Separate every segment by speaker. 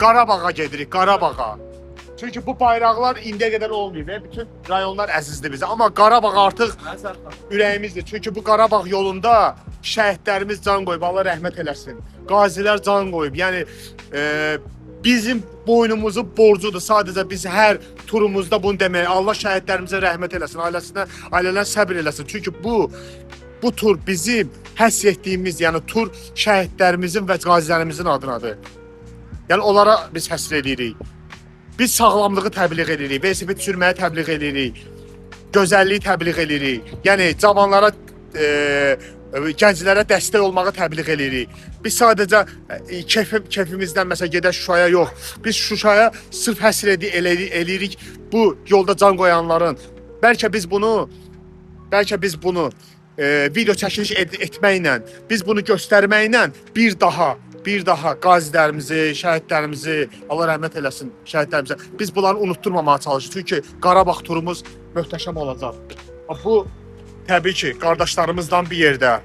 Speaker 1: Qarabağa gedirik, Qarabağa. Çünki bu bayraqlar indiyə qədər olmayıb. Bütün rayonlar əzizdir bizə. Amma Qarabağ artıq ürəyimizdir. Çünki bu Qarabağ yolunda şəhidlərimiz can qoyub, Allah rəhmət eləsin. Qazilər can qoyub. Yəni bizim boynumuzun borcudur. Sadəcə biz hər turumuzda bunu demək. Allah şəhidlərimizə rəhmət eləsin, ailəsinə, ailələrinə səbr eləsin. Çünki bu tur bizim həsr etdiyimiz, yəni tur şəhidlərimizin və qazilərimizin adınadır. Yəni onlara biz həsr eləyirik. Biz sağlamlığı təbliğ edirik, velosiped sürməyi təbliğ edirik, gözəlliyi təbliğ edirik. Yəni cavanlara, gənclərə dəstək olmağı təbliğ edirik. Biz sadəcə kefimizdən məsələn gedək Şuşaya yox. Biz Şuşaya sırf həsr eləyirik bu yolda can qoyanların. Bəlkə biz bunu video çəkiliş etməklə, biz bunu göstərməklə bir daha qazilərimizi, şəhidlərimizi, Allah rəhmət eləsin şəhidlərimizə. Biz bunları unutturmamağa çalışırıq. Çünki Qarabağ turumuz möhtəşəm olacaq. Bu təbii ki, qardaşlarımızdan bir yerdə.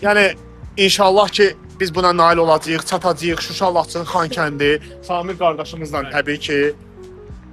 Speaker 1: Yəni inşallah ki biz buna nail olacağıq, çatacağıq. Şuşa, Laçın, Xankəndi, Samir qardaşımızla təbii ki.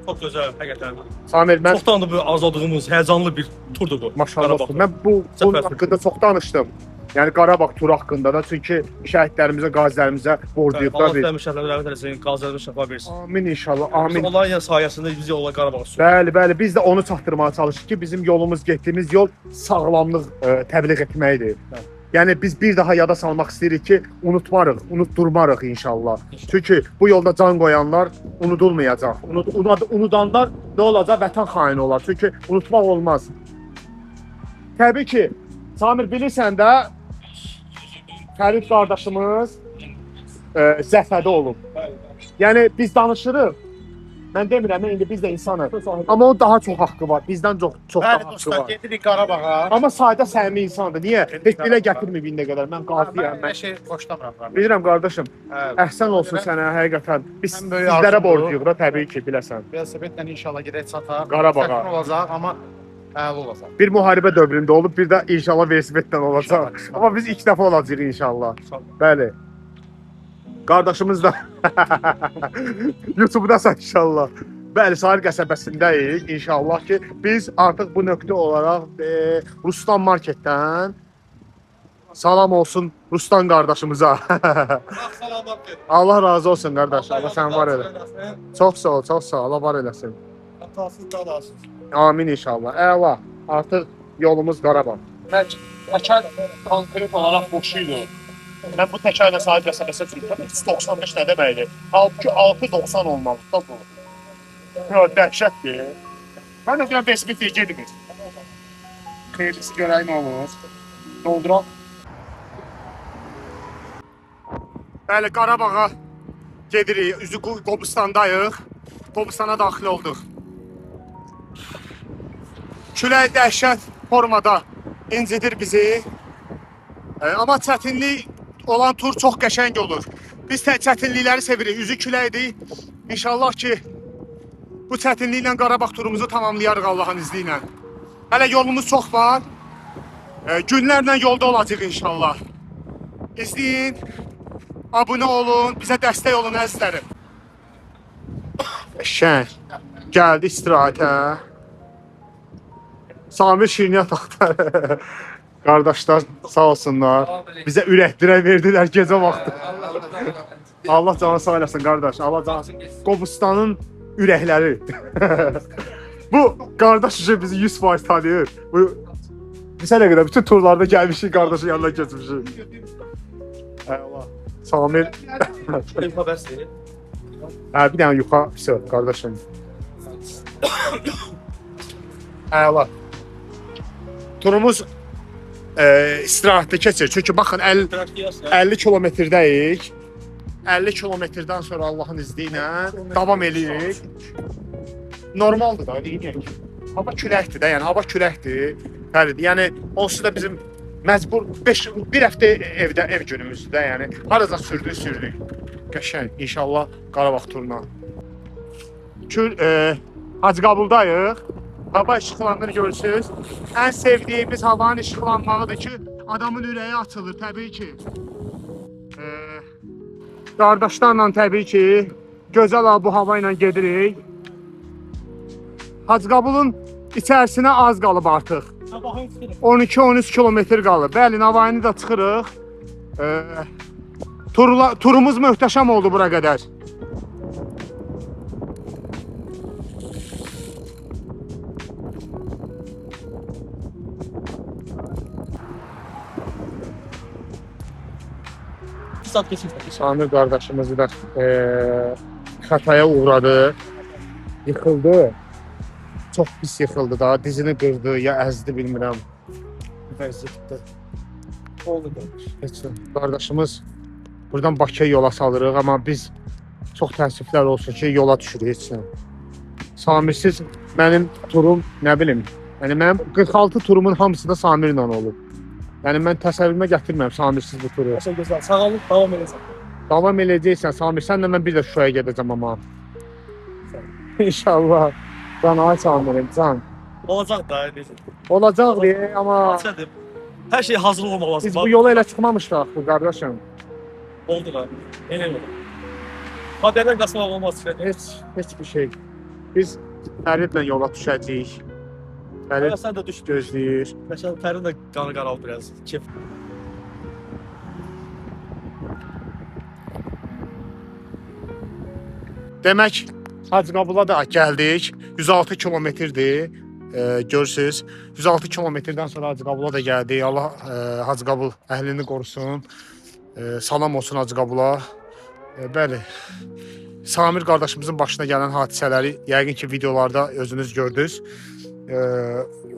Speaker 2: Çox gözəl, həqiqətən.
Speaker 1: Samir, mən
Speaker 2: Çoxdandır bu arzuladığımız, həyəcanlı bir turdur bu.
Speaker 1: Maşallah. Mən bu bunun haqqında çox danışdım. Yəni Qarabağ turu haqqında da, çünki şəhidlərimizə, qazilərimizə borcluyuq da
Speaker 2: Allah
Speaker 1: biz.
Speaker 2: şəhidlərimizə rəhmət eləsin, qazilərimizə şəfa versin.
Speaker 1: Amin inşallah, amin.
Speaker 2: Biz onların sayəsində biz yola Qarabağa sürüyoruz.
Speaker 1: Bəli, bəli, biz də onu çatdırmağa çalışırıq ki, bizim yolumuz, getdiyimiz yol sağlamlıq təbliğ etməkdir.
Speaker 2: Bəli.
Speaker 1: Yəni biz bir daha yada salmaq istəyirik ki, unutmarıq, unutdurmarıq inşallah. Çünki bu yolda can qoyanlar unudulmayacaq. Unudanlar nə olacaq? Vətən xaini olar. Çünki unutmaq olmaz. Təbii ki, Samir bilirsən də, Fərid qardaşımız zəfədə olub. Yəni biz danışırıq. Mən demirəm, indi biz də insanıq. Amma onun daha çox haqqı var. Bizdən çox daha
Speaker 3: Bəli
Speaker 1: haqqı
Speaker 3: dostlar,
Speaker 1: var.
Speaker 3: gedirik Qarabağa.
Speaker 1: Amma sadə səmimi insandır. Niyə? Heç dilə gətirməyib indiyə qədər. Mən qazıyam.
Speaker 3: Mən elə şey xoşlamıram.
Speaker 1: Bilirəm qardaşım.
Speaker 3: Hə,
Speaker 1: Əhsən olsun sənə həqiqətən. Biz
Speaker 3: Ən böyük
Speaker 1: sizlərə
Speaker 3: arzumdur.
Speaker 1: borcluyuq da təbii ki, biləsən.
Speaker 3: Velosipedlə inşallah gedək çataq.
Speaker 1: Qarabağa.
Speaker 3: Çətin olacaq, amma əla olacaq.
Speaker 1: Bir müharibə dövründə olub, bir də inşallah velosipedlə olacaq. Amma biz ilk dəfə olacağıq inşallah. Bəli. Qardaşımız da YouTube-dasan inşallah. Bəli, sahil qəsəbəsindəyik. İnşallah ki, biz artıq bu nöqtə olaraq Ruslan Marketdən salam olsun Ruslan qardaşımıza.
Speaker 3: Salamat get.
Speaker 1: Allah razı olsun qardaş. Allah sən var elə. Çox sağ ol, çox sağ ol. Allah var eləsin.
Speaker 3: Hatasız qalasız.
Speaker 1: Amin inşallah. Əla. Artıq yolumuz Qarabağ. Təkər konkret olaraq boş idi. Mən bu təkərlə sahil qəsəbəsinə sürürdüm. 395 nə deməkdir? Halbuki 690 olmalıdır da bu. Ya, dəhşətdir. Mən də deyirəm, velosiped getmir. Xeyirlisi görək nə olur. Dolduram. Bəli, Qarabağa gedirik. Üzü Qobustandayıq. Qobustana daxil olduq. Külək dəhşət formada incidir bizi. Amma çətinlik olan tur çox qəşəng olur. Biz çətinlikləri sevirik. Üzü küləkdir. İnşallah ki, bu çətinliklə Qarabağ turumuzu tamamlayarıq Allahın izni ilə. Hələ yolumuz çox var. Günlərlə yolda olacaq inşallah. İzləyin, abunə olun, bizə dəstək olun əzizlərim. Qəşəng. Gəldi istirahətə. Samir şirniyyat axtarır. Qardaşlar sağ olsunlar. Bizə ürək dirək verdilər gecə vaxtı. Allah canı sağ eləsin qardaş. Allah canı. Qobustanın ürəkləri. Bu qardaş üçün bizi 100% tanıyır. Bu biz hələ qədər bütün turlarda gəlmişik, qardaşın yanına keçmişik. Əla. Samir.
Speaker 2: Yuxa bəsdir.
Speaker 1: Hə, bir dənə yuxa, vəsə, qardaşım. Əla. Turumuz istirahətli keçir. Çünki baxın 50 kilometrdəyik. 50 kilometrdən sonra Allahın izni ilə davam eləyirik. Normaldır da, deyək. Hava küləkdir də, yəni hava küləkdir. Fərid, yəni onsuz da bizim məcbur bir həftə evdə ev günümüzdür də, yəni harasa sürdük. Qəşəng, inşallah Qarabağ turuna. Hacıqabuldayıq. Hava işıqlanır görürsünüz. Ən sevdiyimiz havanın işıqlanmağıdır ki, adamın ürəyi açılır təbii ki. Qardaşlarla təbii ki, gözəl bu hava ilə gedirik. Hacıqabulun içərisinə az qalıb artıq. 12-13 kilometr qalıb. Bəli, Navayını da çıxırıq. Turumuz möhtəşəm oldu bura qədər.
Speaker 2: Saat keçir.
Speaker 1: Samir qardaşımızı da xətaya uğradı. Yıxıldı. Çox pis yıxıldı da. Dizini qırdı ya əzdi bilmirəm.
Speaker 2: Vəziyyətdə. Oldu qardaş.
Speaker 1: Heç nə. Qardaşımız buradan Bakıya yola salırıq, amma biz çox təəssüflər olsun ki, yola düşürük heç nə. Samirsiz mənim turum, nə bilim, yəni mənim 46 turumun hamısı da Samirlə olub. Yəni mən təsəvvürümə gətirmirəm Samirsiz bu turu.
Speaker 2: Qəşəng gözəl. Sağalıb davam edəcəm.
Speaker 1: Davam eləyəcəksən Samir, sənlə mən bir də Şuşaya gedəcəm amma. İnşallah. Can ay Samirim, can.
Speaker 2: Olacaq da, necə.
Speaker 1: Olacaq deyə, amma
Speaker 2: Hadisədir. Hər şey hazır olmaq lazım.
Speaker 1: biz bu yola elə çıxmamışdıq axı qardaşım.
Speaker 2: Oldu da. Elə oldu. Qədərdən qaçmaq olmaz.
Speaker 1: Heç bir şey. Biz Fəridlə yola düşəcəyik. Fərid
Speaker 2: Sən də düş.
Speaker 1: gözləyir.
Speaker 2: Məsələn, Fəridin də qanı qaraldı biraz. Kef.
Speaker 1: Demək, Hacıqabula da gəldik. 106 kilometrdir. Görürsüz. 106 kilometrdən sonra Hacıqabula da gəldik. Allah Hacıqabul əhlini qorusun. Salam olsun Hacıqabula. Bəli. Samir qardaşımızın başına gələn hadisələri yəqin ki videolarda özünüz gördünüz.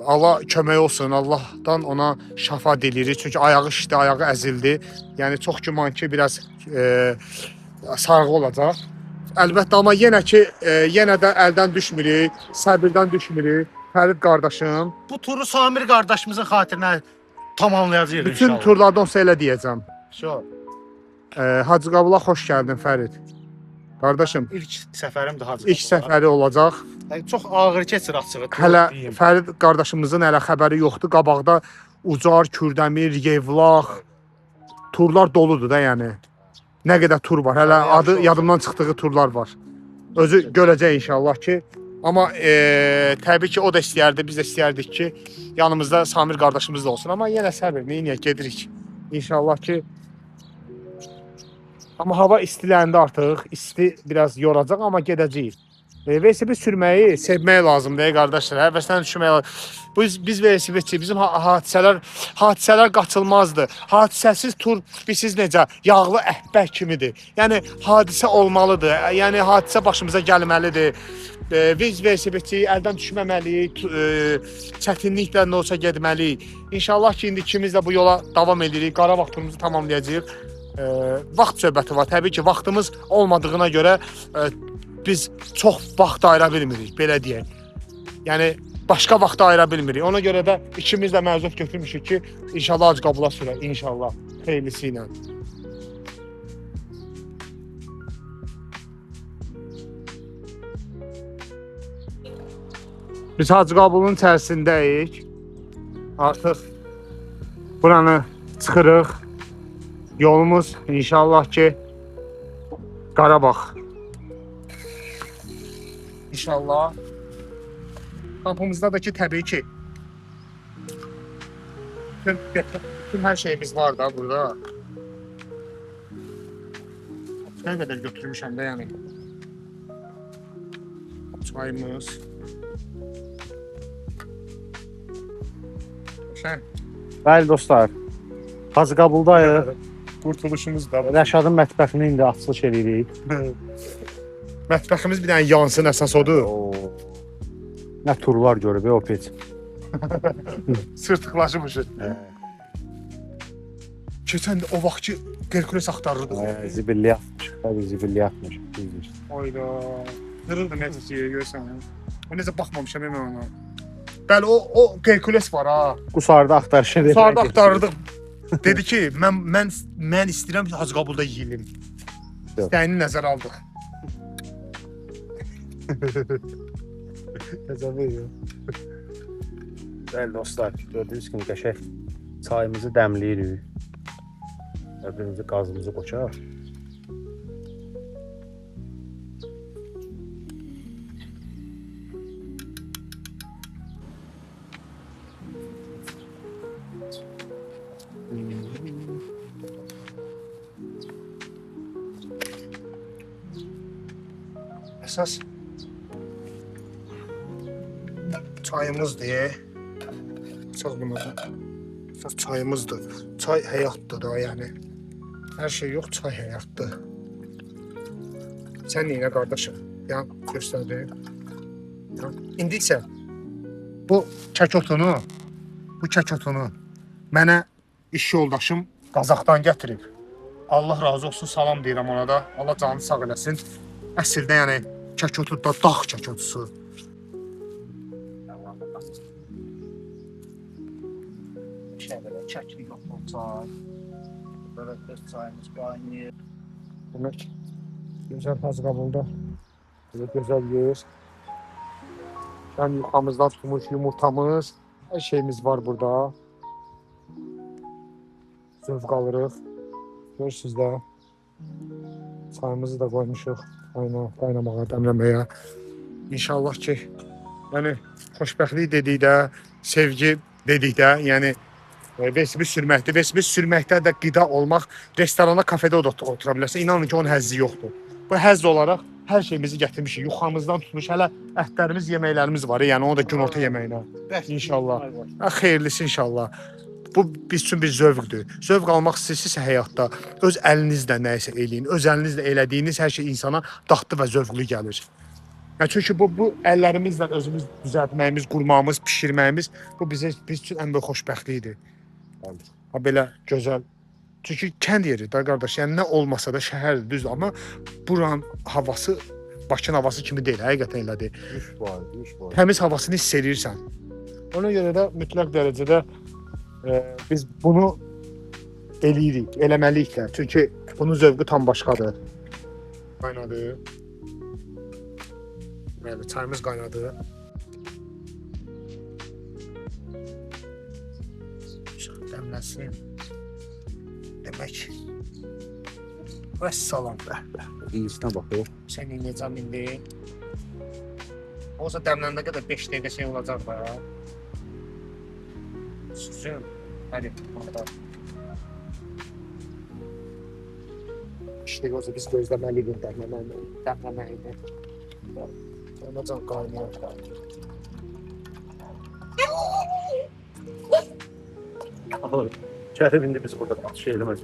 Speaker 1: Allah kömək olsun. Allahdan ona şəfa diləyirik. Çünki ayağı şişdi, ayağı əzildi. Yəni çox güman ki biraz sarğı olacaq. Əlbəttə, amma yenə ki, yenə də əldən düşmürük, səbirdən düşmürük. Fərid qardaşım,
Speaker 3: Bu turu Samir qardaşımızın xatirinə tamamlayacağıq
Speaker 1: bütün
Speaker 3: inşallah.
Speaker 1: turlarda olsa elə deyəcəm.
Speaker 3: Şo.
Speaker 1: Hacıqabula xoş gəldin Fərid. Qardaşım,
Speaker 3: İlk səfərimdir Hacıqabula.
Speaker 1: ilk səfəri olacaq.
Speaker 3: Yəni, çox ağır keçir açığı.
Speaker 1: Hələ Fərid qardaşımızın hələ xəbəri yoxdur. Qabaqda Ucar, Kürdəmir, Yevlax turlar doludur da yəni. Nə qədər tur var. Hələ adı yadımdan çıxdığı turlar var. Özü görəcək inşallah ki. Amma təbii ki o da istəyərdi, biz də istəyərdik ki, yanımızda Samir qardaşımız da olsun. Amma yenə səbir, neyniyək, gedirik. İnşallah ki. Amma hava istiləndi artıq, isti biraz yoracaq, amma gedəcəyik. Velosiped sürməyi sevmək lazımdır, ey qardaşlar. Həvəslə düşmək lazım. Biz velosipedçi, bizim hadisələr qaçılmazdır. Hadisəsiz tur bilirsiniz necə? Yağlı əhbəh kimidir. Yəni hadisə olmalıdır. Yəni hadisə başımıza gəlməlidir. Biz velosipedçi əldən düşməməliyik, çətinliklə nə olsa getməliyik. İnşallah ki, indi ikimiz də bu yola davam edirik. Qarabağ turumuzu tamamlayacağıq. Vaxt söhbəti var. Təbii ki, vaxtımız olmadığına görə biz çox vaxt ayıra bilmirik, belə deyək. Yəni başqa vaxt ayıra bilmirik. Ona görə də ikimiz də məzun götürmüşük ki, inşallah Hacıqabula sürək, inşallah xeyirlisi ilə. Biz Hacıqabulun içərisindəyik. Artıq buranı çıxırıq. Yolumuz inşallah ki Qarabağ. İnşallah. Kampımızda da ki təbii ki bütün hər şeyimiz var da burada. Nə qədər götürmüşəm də yəni. Çayımız. Sən
Speaker 3: Bəli dostlar. Hacıqabuldayıq.
Speaker 1: qurtuluşumuz da.
Speaker 3: Rəşadın mətbəxini indi açılış eləyirik.
Speaker 1: Mətbəximiz bir dənə yansın, əsas odur.
Speaker 3: Nə turlar görüb o pec.
Speaker 1: Sırtıqlaşmışıq. Keçən də o vaxt ki Herkules axtarırdıq.
Speaker 3: Zibilli atmış. Bəli, zibilli atmış. Düzdür.
Speaker 1: Oyda. Qırıldı necə görsən. O necə baxmamışam mən ona. Bəli, o Herkules var ha.
Speaker 3: Qusarda axtarış edir.
Speaker 1: Qusarda axtarırdıq. Dedi ki, mən istəyirəm ki, Hacıqabulda yeyilim.
Speaker 3: Yox.
Speaker 1: İstəyini nəzərə aldıq. Nəzər veriyor.
Speaker 3: Bəli dostlar, gördüyünüz kimi qəşəng çayımızı dəmləyirik. Və birinci qazımızı qoşaq. Əsas çayımızdır. Əsas bunlar. Əsas çayımızdır. Çay həyatdır da, yəni. Hər şey yox, çay həyatdır. Sən neynə qardaşım? Yan göstərdim. İndi isə bu kəkotunu, mənə iş yoldaşım Qazaxdan gətirib. Allah razı olsun, salam deyirəm ona da. Allah canını sağ eləsin. Əslində yəni kəkotu da dağ kəkotusu.
Speaker 4: Şey belə çəkili yoxdur çay. Belə öz çayımız qaynayır.
Speaker 1: Demək, gözəl Hacıqabulda belə gözəl yer. Yəni yuxamızdan tutmuş yumurtamız, hər şeyimiz var burada. Zövq alırıq. Görürsünüz də. Çayımızı da qoymuşuq qaynamağa, dəmləməyə. İnşallah ki, yəni xoşbəxtlik dedikdə, sevgi dedikdə, yəni velosiped sürməkdir. Velosiped sürməkdə də qida olmaq, restoranda, kafedə da otura bilərsən. İnanın ki, onun həzzi yoxdur. Bu həzz olaraq hər şeyimizi gətirmişik. Yuxamızdan tutmuş, hələ ətlərimiz, yeməklərimiz var. Yəni onu da günorta yeməyinə. İnşallah. Xeyirlisi inşallah. Bu biz üçün bir zövqdür. Zövq almaq istəyirsinizsə həyatda öz əlinizlə nə isə eləyin. Öz əlinizlə elədiyiniz hər şey insana dadlı və zövqlü gəlir. Yəni çünki bu əllərimizlə özümüz düzəltməyimiz, qurmağımız, bişirməyimiz bu bizə biz üçün ən böyük xoşbəxtlikdir. Ha belə gözəl. Çünki kənd yeri da qardaş, yəni nə olmasa da şəhərdir, düzdür, amma buranın havası Bakının havası kimi deyil, həqiqətən elədir.
Speaker 5: 3%, 3%.
Speaker 1: Təmiz havasını hiss eləyirsən. Ona görə də mütləq dərəcədə biz bunu eləyirik, eləməliyik də. Çünki bunun zövqü tam başqadır. Qaynadı. Bəli, çayımız qaynadı. Dəmləsin. Demək. Vəssalam.
Speaker 5: İyisinə bax. O.
Speaker 1: Sən necə indi? Olsa dəmlənə qədər 5 dəqiqə şey olacaq da. Süzüm. Hadi. Orada. 5 dəqiqə olsa biz gözləməliyik dəmləməyini. Onacan qaynayır.
Speaker 5: Kərim indi biz burada şey eləməz.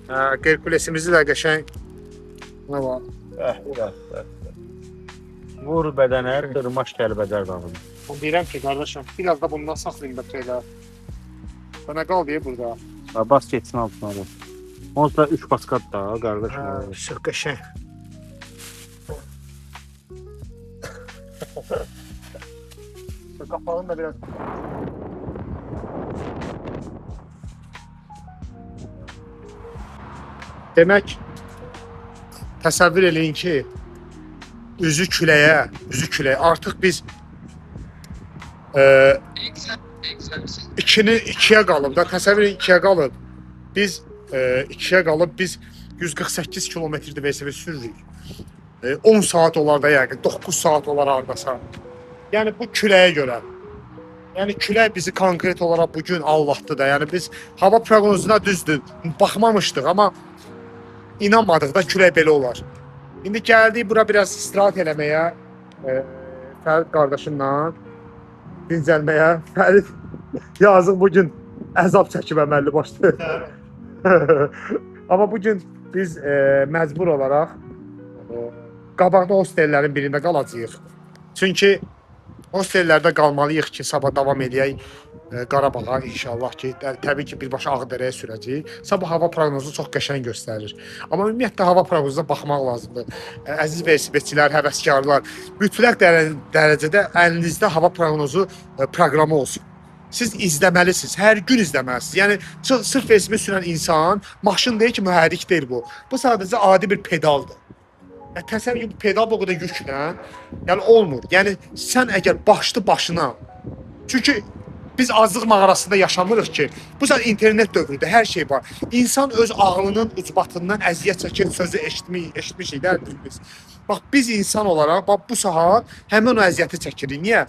Speaker 1: Herkulesimizi də qəşəng nə var?
Speaker 5: Vur bədənə, dırmaş Kəlbəcər dağına.
Speaker 1: Deyirəm ki, qardaşım, biraz da bundan saxlayın da şeylə. Sənə qal deyə burada.
Speaker 5: Ha, bas getsin altına da. Onsuz da 3 baskat da qardaşım.
Speaker 1: Hə, çox qəşəng. Qapağını da biraz. Demək, təsəvvür eləyin ki, üzü küləyə. Artıq biz ikiyə qalıb da, təsəvvür eləyin ikiyə qalıb. Biz ikiyə qalıb biz 148 kilometrdə velosiped sürürük. 10 saat olar da yəqin, 9 saat olar hardasa. Yəni bu küləyə görə. Yəni külək bizi konkret olaraq bu gün aldatdı da. Yəni biz hava proqnozuna düzdür, baxmamışdıq, amma inanmadıq da külək belə olar. İndi gəldik bura biraz istirahət eləməyə, Fərid qardaşımla dincəlməyə. Fərid yazıq bu gün əzab çəkib əməlli başlı. Amma bu gün biz məcbur olaraq qabaqda hostellərin birində qalacağıq. Çünki hostellərdə qalmalıyıq ki, sabah davam eləyək Qarabağa inşallah ki, təbii ki, birbaşa Ağdərəyə sürəcəyik. Sabah hava proqnozu çox qəşəng göstərir. Amma ümumiyyətlə hava proqnozuna baxmaq lazımdır. Əziz velosipedçilər, həvəskarlar, mütləq dərəcədə əlinizdə hava proqnozu proqramı olsun. Siz izləməlisiniz, hər gün izləməlisiniz. Yəni sırf velosiped sürən insan maşın deyil ki, mühərrik deyil bu. Bu sadəcə adi bir pedaldır. Yəni, təsəvvür edin, pedal bu qədər yüklə, yəni olmur. Yəni sən əgər başlı başına, çünki Biz azlıq mağarasında yaşamırıq ki. Bu saat internet dövrüdür, hər şey var. İnsan öz ağlının ucbatından əziyyət çəkir sözü eşitmişik də biz. Bax biz insan olaraq bax bu saat həmin o əziyyəti çəkirik. Niyə?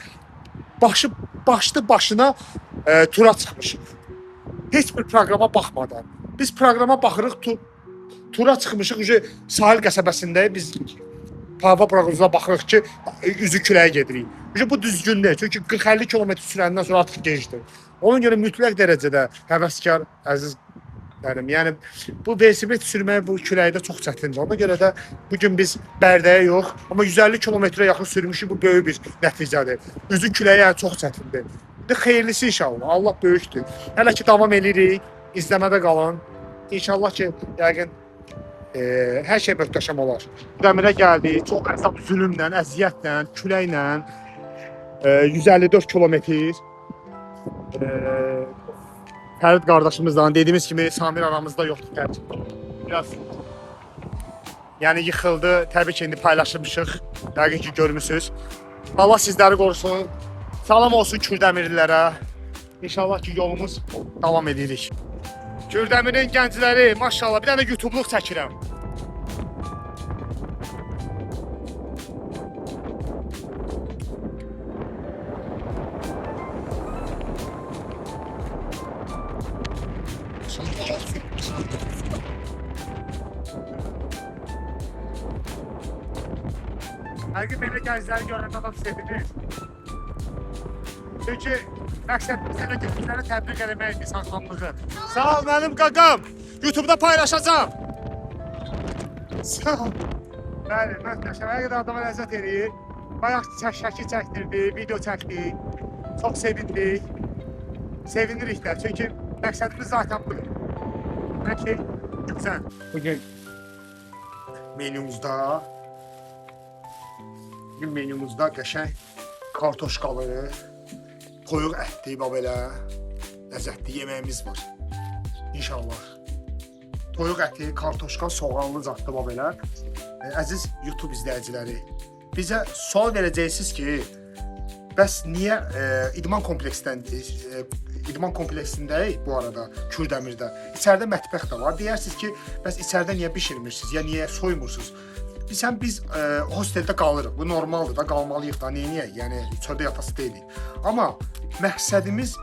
Speaker 1: Başlı başına tura çıxmışıq. Heç bir proqrama baxmadan. Biz proqrama baxırıq, tura çıxmışıq, sahil qəsəbəsindəyik, biz hava proqramına baxırıq ki, üzü küləyə gedirik. Bu düzgün deyil. Çünki 40-50 kilometr sürəndən sonra artıq gecdir. Ona görə mütləq dərəcədə həvəskar əzizlərim, yəni bu velosiped sürmək bu küləkdə çox çətindir. Ona görə də bugün biz Bərdəyə yox, amma 150 kilometrə yaxın sürmüşük, bu böyük bir nəticədir. Üzü küləyə çox çətindir. İndi xeyirlisi inşallah, Allah böyükdür. Hələ ki davam edirik, izləmədə qalın. İnşallah ki, yəqin hər şey möhtəşəm olar. Dəmirə gəldik, çox əzab zülmlə, əziyyətlə, küləklə 154 kilometr. Fərid qardaşımızla dediyimiz kimi Samir aramızda yoxdur Fərid. Biraz yəni yıxıldı, təbii ki indi paylaşmışıq, yəqin ki görmüsünüz. Allah sizləri qorusun. Salam olsun Kürdəmirlilərə. İnşallah ki yolumuz davam edirik. Kürdəmirin gəncləri, maşallah, bir dənə YouTube'luq çəkirəm. Hər gün belə gəncləri görəndə adam sevinir. Çünki məqsədimiz elə gəncləri təbrik eləməkdir, sağlamlığı. Sağ ol mənim qaqam. YouTube'da paylaşacağam. Sağ ol. Bəli, möhtəşəm. Hər qədər adama ləzzət eləyir. Bayaq şəkil çəkdirdi, video çəkdik. Çox sevindik. Sevinirik də. Çünki məqsədimiz zaten budur. Hər şey gözəl.
Speaker 2: Bugün
Speaker 1: Bugün menümüzdə qəşəng kartoşkalı, toyuq ətli, bax belə ləzzətli yeməyimiz var. İnşallah. Toyuq əti, kartoşka, soğanlı zadlı bax belə. Əziz YouTube izləyiciləri, bizə sual verəcəksiniz ki, bəs niyə idman kompleksindəyik bu arada Kürdəmirdə. İçəridə mətbəx də var. Deyərsiniz ki, bəs içəridə niyə bişirmirsiniz, ya niyə soymursunuz? Biz hosteldə qalırıq. Bu normaldır da, qalmalıyıq da. Neyniyək? Yəni çöldə yatası deyilik. Amma məqsədimiz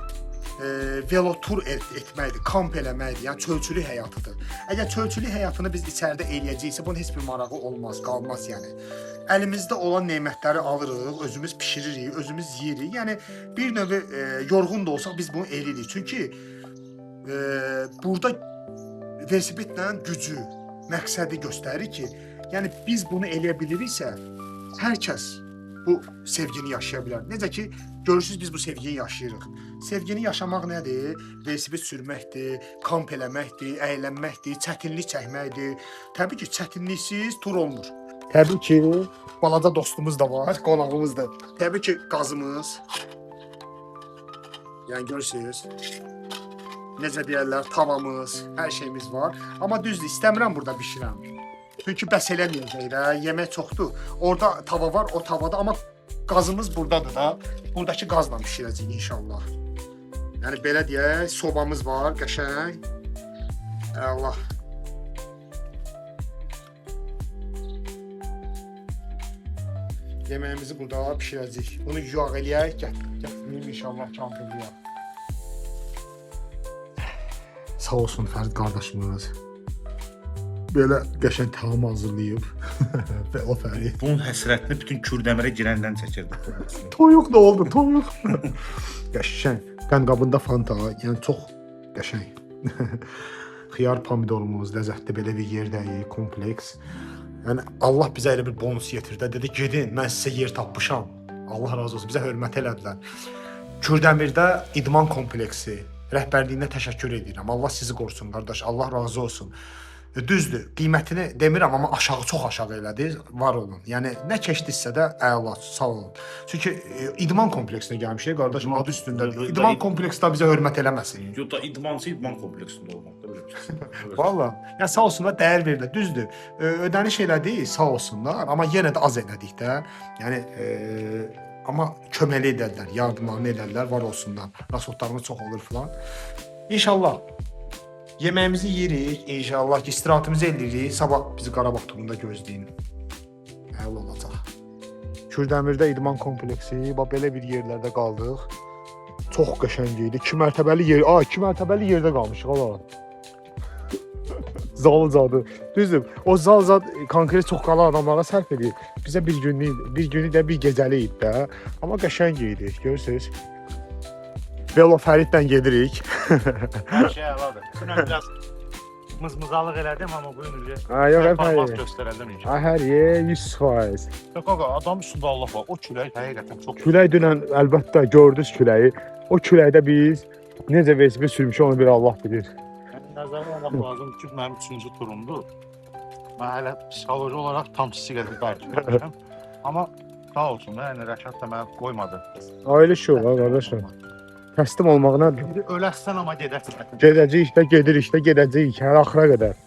Speaker 1: velotur etməkdir, kamp eləməkdir, yəni çölçülük həyatıdır. Əgər çölçülük həyatını biz içəridə eləyəcəyiksə, bunun heç bir marağı olmaz, qalmaz yəni. Əlimizdə olan nemətləri alırıq, özümüz bişiririk, özümüz yeyirik. Yəni bir növ yorğun da olsaq biz bunu eləyirik. Çünki burada velosipedlə gücü, məqsədi göstərir ki, yəni biz bunu eləyə biliriksə, hər kəs bu sevgini yaşaya bilər. Necə ki, görürsünüz biz bu sevgini yaşayırıq. Sevgini yaşamaq nədir? Velosiped sürməkdir, kamp eləməkdir, əylənməkdir, çətinlik çəkməkdir. Təbii ki, çətinliksiz tur olmur. Təbii ki, balaca dostumuz da var, qonağımız da. Təbii ki, qazımız. Yəni görürsünüz. Necə deyərlər, tavamız, hər şeyimiz var. Amma düzdür, istəmirəm burada bişirəm. Çünki bəs eləməyəcək də, yemək çoxdur. Orada tava var, o tavada, amma qazımız buradadır da. Buradakı qazla bişirəcəyik inşallah. Yəni belə deyək, sobamız var, qəşəng. Allah. Yeməyimizi burada bişirəcəyik. Bunu yuyaq eləyək, gətirməyim inşallah kamperliyə. Sağ olsun Fərid qardaşımız. Belə qəşəng təam hazırlayıb. Və o Fərid.
Speaker 6: Bunun həsrətini bütün Kürdəmirə girəndən çəkirdi.
Speaker 1: Toyuq nə oldu? Toyuq. Qəşəng. Qəndqabında Fanta, yəni çox qəşəng. Xiyar pomidorumuz, ləzzətli belə bir yerdəyik, kompleks. Yəni Allah bizə elə bir bonus yetirdi. Dedi gedin, mən sizə yer tapmışam. Allah razı olsun, bizə hörmət elədilər. Kürdəmirdə idman kompleksi rəhbərliyinə təşəkkür edirəm. Allah sizi qorusun qardaş. Allah razı olsun. Düzdür, qiymətini demirəm, amma aşağı, çox aşağı elədi, var olun. Yəni nə keçdiksə də əla, sağ olun. Çünki idman kompleksinə gəlmişik qardaşım, adı üstündədir. İdman kompleksi də bizə hörmət eləməsin.
Speaker 6: Yox da idmançı idman kompleksində olmaqda belə bir şey.
Speaker 1: Valla, yəni sağ olsunlar, dəyər verirlər. Düzdür, ödəniş elədik, sağ olsunlar, amma yenə də az elədik də. Yəni
Speaker 3: Amma köməklik edərlər, yardımlarını edərlər, var olsunlar. Rasxodlarımız çox olur filan. İnşallah yeməyimizi yeyirik, inşallah ki, istirahətimizi eləyirik. Sabah bizi Qarabağ turunda gözləyin. Əla olacaq. Kürdəmirdə idman kompleksi, bax belə bir yerlərdə qaldıq. Çox qəşəng idi. 2 mərtəbəli yer, 2 mərtəbəli yerdə qalmışıq ala. Zal zadı. Düzdür. O zal zad konkret çox qalan adamlara sərf edir. Bizə bir günlük, bir günlük də bir gecəlik idi də. Amma qəşəng idi, görürsüz. Velo Fəridlə gedirik.
Speaker 5: Hər şey əladır. Dünən biraz mızmızalıq elədim, amma bu gün ücə
Speaker 3: Ha, yox,
Speaker 5: performans
Speaker 3: Fərid.
Speaker 5: göstərəcəm inşallah.
Speaker 3: Ha, hər yer 100%.
Speaker 6: Yox qaqa, adam üstündə Allah var. O külək həqiqətən çox
Speaker 3: Külək dünən əlbəttə gördünüz küləyi. O küləkdə biz necə velosiped sürmüşük onu bir Allah bilir.
Speaker 6: Yəni nəzərə almaq lazımdır ki, mənim üçüncü turumdur. Mən hələ psixoloji olaraq tam sizi qədər bərk. Amma sağ olsun da, yəni Rəşad da məni qoymadı.
Speaker 3: Ailə işi olar qardaşım. Təslim olmaq nədir?
Speaker 6: İndi öləsən amma gedəsən.
Speaker 3: Gedəcəyik də, gedirik də, gedəcəyik hər axıra qədər.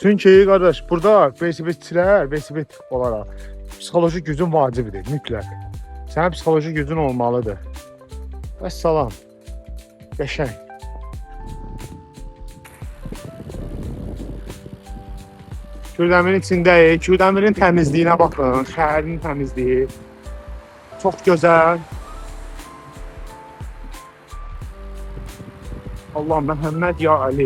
Speaker 3: Çünki qardaş, burada velosipedçilər, velosiped olaraq psixoloji gücün vacibdir, mütləq. Sənin psixoloji gücün olmalıdır. Vəssalam. Qəşəng. Kürdəmirin içindəyik. Kürdəmirin təmizliyinə baxın, şəhərin təmizliyi. Çox gözəl. Allah Məhəmməd ya Ali.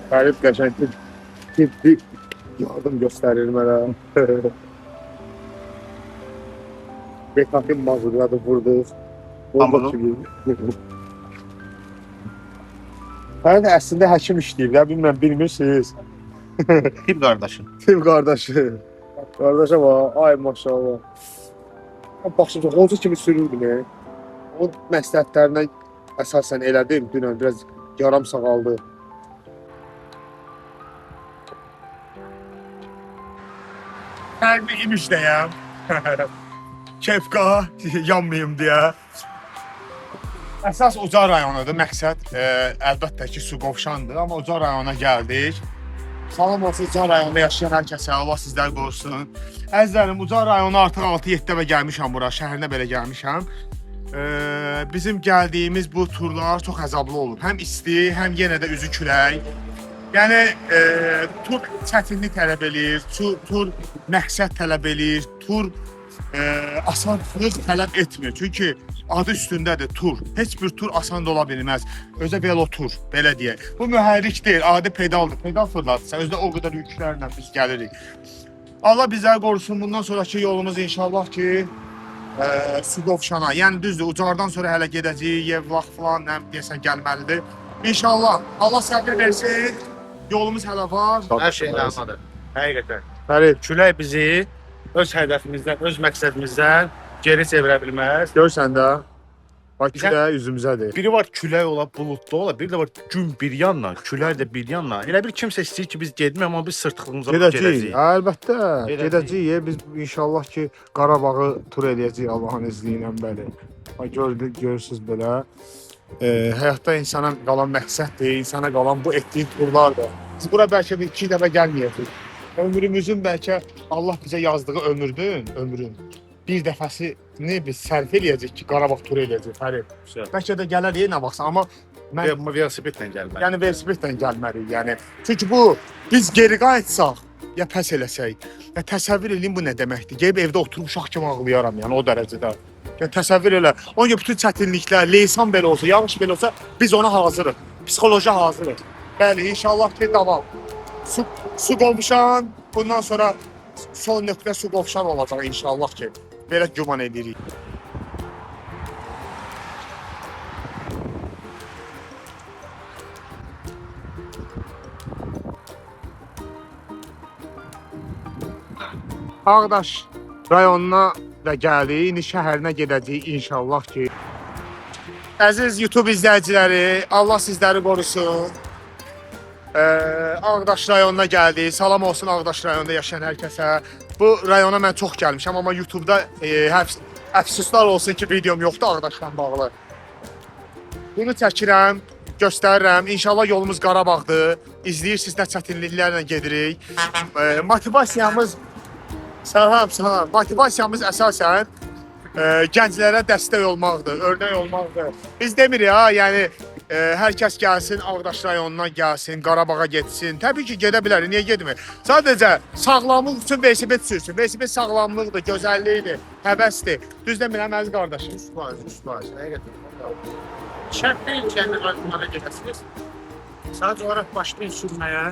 Speaker 3: Fərid qəşəng tibbi yardım göstərir mənə. Betafin mazurladı vurduq. Bomba
Speaker 6: Hamını.
Speaker 3: kimi. Fərid əslində həkim işləyib də, bilmirəm bilmirsiniz.
Speaker 6: Tibb qardaşım.
Speaker 3: Tibb qardaşı. Qardaşa bax, ay maşallah. Başım çox hoca kimi sürürdüm. O məsləhətlərinə əsasən elədim dünən biraz yaram sağaldı. Fərqli imicdəyəm. Kepka yanmayım deyə. Əsas Ucar rayonudur. Məqsəd əlbəttə ki, Suqovşandır, amma Ucar rayonuna gəldik. Salam olsun Ucar rayonunda yaşayan hər kəsə, Allah sizləri qorusun. Əzizlərim, Ucar rayonu artıq 6-7 dəfə gəlmişəm bura, şəhərinə belə gəlmişəm. Bizim gəldiyimiz bu turlar çox əzablı olub. Həm isti, həm yenə də üzü külək. Yəni tur çətinlik tələb eləyir, tur məqsəd tələb eləyir, tur asanlıq tələb etmir. Çünki adı üstündədir tur. Heç bir tur asan da ola bilməz. Özə velotur, belə deyək. Bu mühərrik deyil, adi pedaldır. Pedal fırlatırsan, özdə o qədər yüklərlə biz gəlirik. Allah bizləri qorusun. Bundan sonrakı yolumuz inşallah ki Suqovşana. Yəni düzdür, Ucardan sonra hələ gedəcəyik, Yevlax falan nə deyəsən gəlməlidir. İnşallah Allah səbir versin. Yolumuz hələ var.
Speaker 5: Hər şey əladır. Həqiqətən.
Speaker 3: Fərid,
Speaker 5: Külək bizi öz hədəfimizdən, öz məqsədimizdən geri çevirə bilməz.
Speaker 3: görsən də. Bax
Speaker 6: Bizə-
Speaker 3: külək üzümüzədir.
Speaker 6: Biri var külək ola, buludlu ola, bir də var gün bir yandan, külək də bir yandan. Elə bir kimsə istəyir ki, biz getməyək, amma biz sırtığımıza
Speaker 3: Gedəcəyik.
Speaker 6: gedəcəyik.
Speaker 3: Əlbəttə,
Speaker 6: Gedəcəyik.
Speaker 3: gedəcəyik. Biz inşallah ki Qarabağı tur eləyəcəyik Allahın izni ilə bəli. Bax gördük, görürsüz belə. Həyatda insana qalan məqsəddir, insana qalan bu etdiyi turlardır. Biz bura bəlkə bir iki dəfə gəlməyəcəyik. Ömrümüzün bəlkə Allah bizə yazdığı ömürdün, ömrün bir dəfəsini biz sərf eləyəcəyik ki, Qarabağ turu eləyəcəyik, Fərid.
Speaker 6: Güzel.
Speaker 3: Bəlkə də gələr yenə baxsan, amma mən
Speaker 6: Amma velosipedlə gəlməli.
Speaker 3: Yəni velosipedlə gəlməliyik, yəni. Çünki bu biz geri qayıtsaq, ya pəs eləsək, ya təsəvvür eləyin bu nə deməkdir. Gəlib evdə oturub uşaq kimi ağlayaram, yəni o dərəcədə. Yəni təsəvvür elə. Ona görə bütün çətinliklər, leysan belə olsa, yağış belə olsa, biz ona hazırıq. Psixoloji hazırıq. Bəli, inşallah ki, davam. Su qovşan, bundan sonra son nöqtə su qovşan olacaq inşallah ki. Belə güman edirik. Ağdaş rayonuna da gəldik. İndi şəhərinə gedəcəyik inşallah ki. Əziz YouTube izləyiciləri, Allah sizləri qorusun. Ağdaş rayonuna gəldik. Salam olsun Ağdaş rayonunda yaşayan hər kəsə.
Speaker 1: Bu rayona mən çox gəlmişəm, amma YouTube-da əfsuslar olsun ki, videom yoxdur Ağdaşla bağlı. Bunu çəkirəm, göstərirəm. İnşallah yolumuz Qarabağdır. İzləyirsiniz nə çətinliklərlə gedirik. Motivasiyamız Salam, salam. Motivasiyamız əsasən gənclərə dəstək olmaqdır, örnək olmaqdır. Biz demirik ha, yəni hər kəs gəlsin, Ağdaş rayonundan gəlsin, Qarabağa getsin. Təbii ki, gedə bilər, niyə getmir? Sadəcə sağlamlıq üçün velosiped sürsün. Velosiped sağlamlıqdır, gözəllikdir, həvəsdir. Düz demirəm əziz qardaşım?
Speaker 6: 100%, 100%. Həqiqətən. Şərt deyil ki, yəni rayonlara gedəsiniz. Sadəcə olaraq başlayın sürməyə.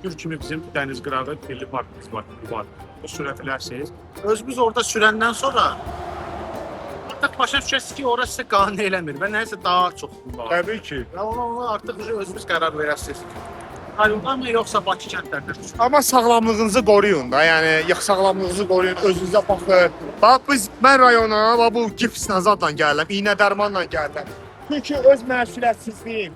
Speaker 6: Gür kimi bizim dəniz qırağı milli parkımız var, var. O sürə bilərsiniz. Özümüz orada sürəndən sonra artıq başa düşəsiniz ki, orası sizi qane eləmir və nəyisə daha çox var.
Speaker 1: Təbii ki.
Speaker 6: Və ona artıq özünüz qərar verəsiniz. Rayonda mı yoxsa Bakı kəndlərində?
Speaker 1: Amma sağlamlığınızı qoruyun da, yəni yox sağlamlığınızı qoruyun, özünüzə baxın. Bax biz mən rayona, bax bu gipslə zadla gəlirəm, iynə dərmanla gəlirəm. Çünki öz məsuliyyətsizliyim.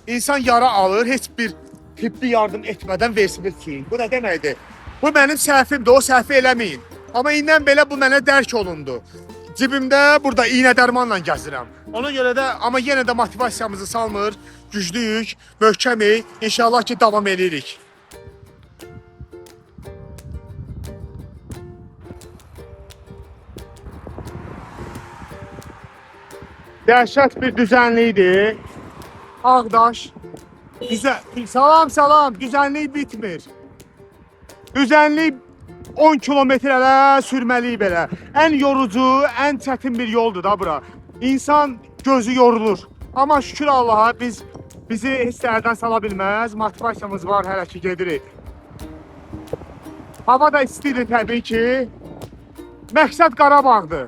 Speaker 1: İnsan yara alır, heç bir tibbi yardım etmədən velosiped sürür. Bu nə deməkdir? Bu mənim səhvimdir, o səhvi eləməyin. Amma indən belə bu mənə dərk olundu. Cibimdə burada iynə dərmanla gəzirəm. Ona görə də amma yenə də motivasiyamızı salmır, güclüyük, möhkəmik. İnşallah ki davam eləyirik. Dəhşət bir düzənlikdir. Ağdaş. Düzə salam salam, düzənlik bitmir. Düzənlik 10 kilometr hələ sürməliyik belə. Ən yorucu, ən çətin bir yoldur da bura. İnsan gözü yorulur. Amma şükür Allaha bizi heç dərdən sala bilməz. Motivasiyamız var hələ ki gedirik. Hava da istidir təbii ki. Məqsəd Qarabağdır.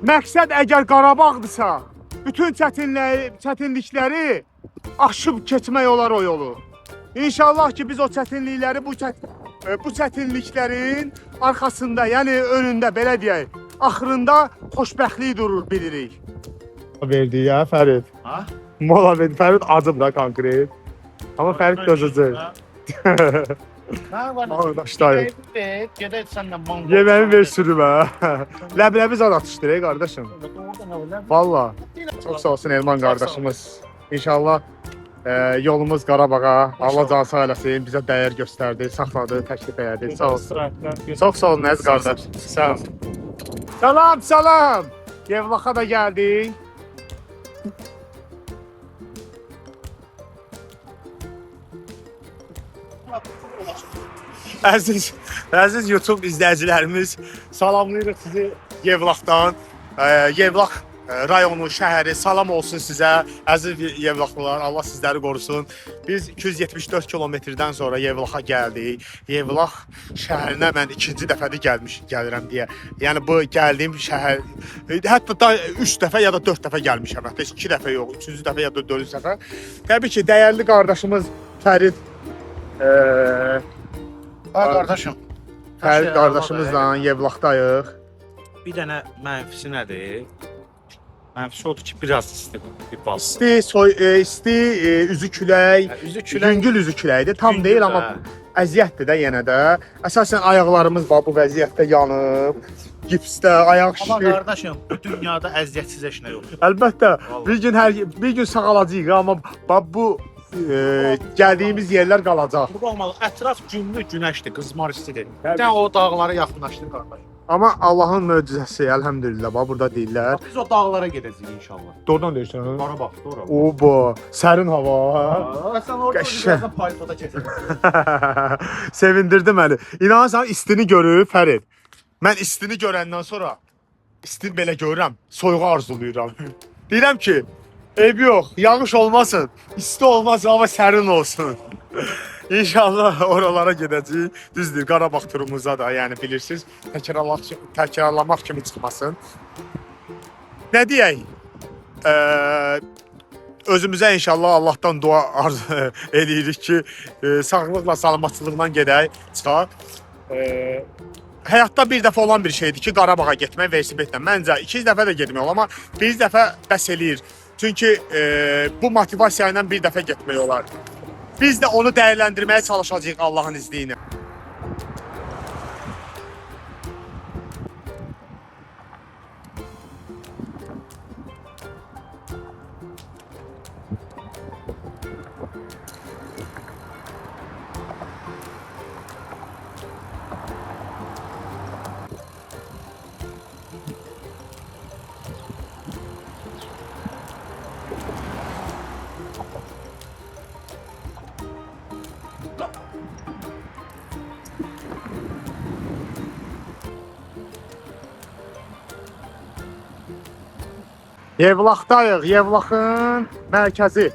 Speaker 1: Məqsəd əgər Qarabağdırsa, bütün çətinlikləri aşıb keçmək olar o yolu. İnşallah ki biz o çətinlikləri bu çətinliklərin arxasında, yəni önündə belə deyək, axırında xoşbəxtlik durur bilirik. Verdi ya Fərid.
Speaker 6: Ha?
Speaker 1: Mola verdi. Fərid acıb da konkret. Amma Fərid dözəcək.
Speaker 6: Nə var?
Speaker 1: Ağdaşdayıq.
Speaker 6: Gedək sənlə mango.
Speaker 1: Yeməyi ver sürüm hə. Ləbləbi zad atışdır ey qardaşım. Valla. Çox sağ olsun Elman qardaşımız. İnşallah yolumuz Qarabağa. Allah can sağ eləsin. Bizə dəyər göstərdi, saxladı, təklif elədi. Sağ olsun. Çox sağ olun əziz qardaş. Sağ olun. Salam, salam. Yevlaxa da gəldik. Əziz YouTube izləyicilərimiz, salamlayırıq sizi Yevlaxdan. Yevlax rayonu, şəhəri, salam olsun sizə. Əziz Yevlaxlılar, Allah sizləri qorusun. Biz 274 kilometrdən sonra Yevlaxa gəldik. Yevlax şəhərinə mən ikinci dəfədir gəlirəm deyə. Yəni bu gəldiyim şəhər hətta da 3 dəfə ya da 4 dəfə gəlmişəm. Hətta heç 2 dəfə yox, 3-cü dəfə ya da 4-cü dəfə. Təbii ki, dəyərli qardaşımız Fərid
Speaker 6: Ha qardaşım.
Speaker 1: Fərid qardaşımızla Yevlaxdayıq.
Speaker 6: Bir dənə mənfisi nədir? Mənfisi odur ki, biraz isti bir bas.
Speaker 1: İsti, isti, üzü külək,
Speaker 6: Üzü külək
Speaker 1: yüngül üzü küləkdir. Tam
Speaker 6: yüngül
Speaker 1: deyil
Speaker 6: də.
Speaker 1: amma əziyyətdir də yenə də. Əsasən ayaqlarımız bax bu vəziyyətdə yanıb, gipsdə, ayaq
Speaker 6: Amma
Speaker 1: şişir.
Speaker 6: qardaşım, bu dünyada əziyyətsiz heç nə yoxdur.
Speaker 1: Əlbəttə,
Speaker 6: Vallahi.
Speaker 1: bir gün hər bir gün sağalacağıq amma bax bu gəldiyimiz yerlər qalacaq.
Speaker 6: Bu olmalı. Ətraf günlük günəşdir, qızmar istidir. Bir də o dağlara yaxınlaşdın qardaş.
Speaker 1: Amma Allahın möcüzəsi, əlhəmdülillah, bax burada deyirlər.
Speaker 6: Biz o dağlara gedəcəyik inşallah.
Speaker 1: Doğrudan deyirsən? hə?
Speaker 6: Qarabağ, doğru.
Speaker 1: Oba, sərin hava.
Speaker 6: Aa, sən orada
Speaker 1: Qəşəng.
Speaker 6: birazdan paltoda keçəcəksən.
Speaker 1: Sevindirdi məni. İnanırsan istini görüb Fərid. Mən istini görəndən sonra isti belə görürəm, soyuğu arzulayıram. Deyirəm ki, eybi yox, yağış olmasın, isti olmasın, amma sərin olsun. İnşallah oralara gedəcəyik. Düzdür, Qarabağ turumuza da, yəni bilirsiniz, təkrarlamaq kimi çıxmasın. Nə deyək? Özümüzə inşallah Allahdan dua arzu eləyirik ki, sağlıqla, salamatçılıqla gedək, çıxaq. Həyatda bir dəfə olan bir şeydir ki, Qarabağa getmək velosipedlə. Məncə iki dəfə də getmək olar, amma bir dəfə bəs eləyir. Çünki bu motivasiya ilə bir dəfə getmək olar. Biz də onu dəyərləndirməyə çalışacağıq Allahın izni ilə. Yevlaxdayıq, Yevlaxın mərkəzi.